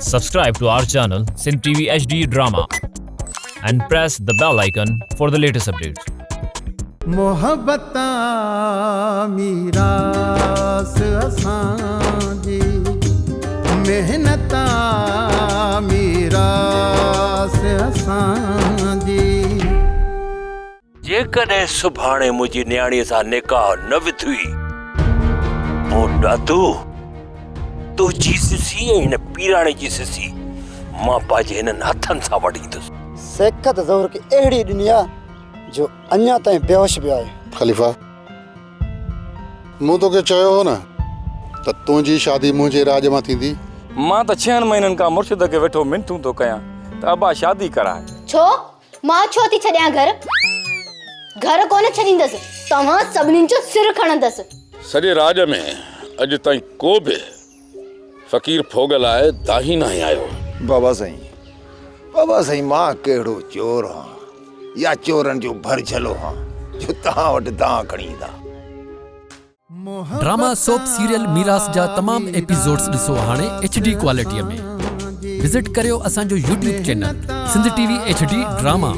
Subscribe to our channel Sindh TV HD Drama and press the bell icon for the latest updates. محبت آ ميراث اسان جي محنت آ ميراث اسان جي. جيڪڏهن سڀاڻي منهنجي نياڻيء سان نڪاح نه وڌوئي، پوء ڏاتو، تنهنجي سسي ۽ هن پيراڻي جي سسي مان پنهنجي هنن هٿن سان وڍيندس. سيکت ظهور کي اهڙي ڏني آ جو اڃا تائين بيهوش پيو آهي. خليفا، مون توکي چيو هو نه ته تنهنجي شادي منهنجي راڄ مان ٿيندي. مان ته ڇهن مهينن کان مرشد کي ويٺو منٿون ٿو ڪيان ته ابا شادي ڪراء. ڇو؟ مان ڇو ٿي ڇڏيان گهر؟ گهر ڪونه ڇڏيندس، توهان سڀني جو سر کڻندس. سڄي راڄ ۾ اڄ تائين ڪو به فقير ڦوڳ لاء دانهين ناهي آيو. بابا سائين، بابا سائين مان ڪهڙو چور هان يا چورن جو ڀرجهلو هان جو توهان وٽ دانهن کڻي ايندا. ڊراما سوپ سيريل ميراث جا تمام ايپيسوڊز ڏسو هاڻي ايڇ ڊي ڪوالٽي ۾ وزٽ ڪريو اسان جو YouTube channel Sindh T V H D drama.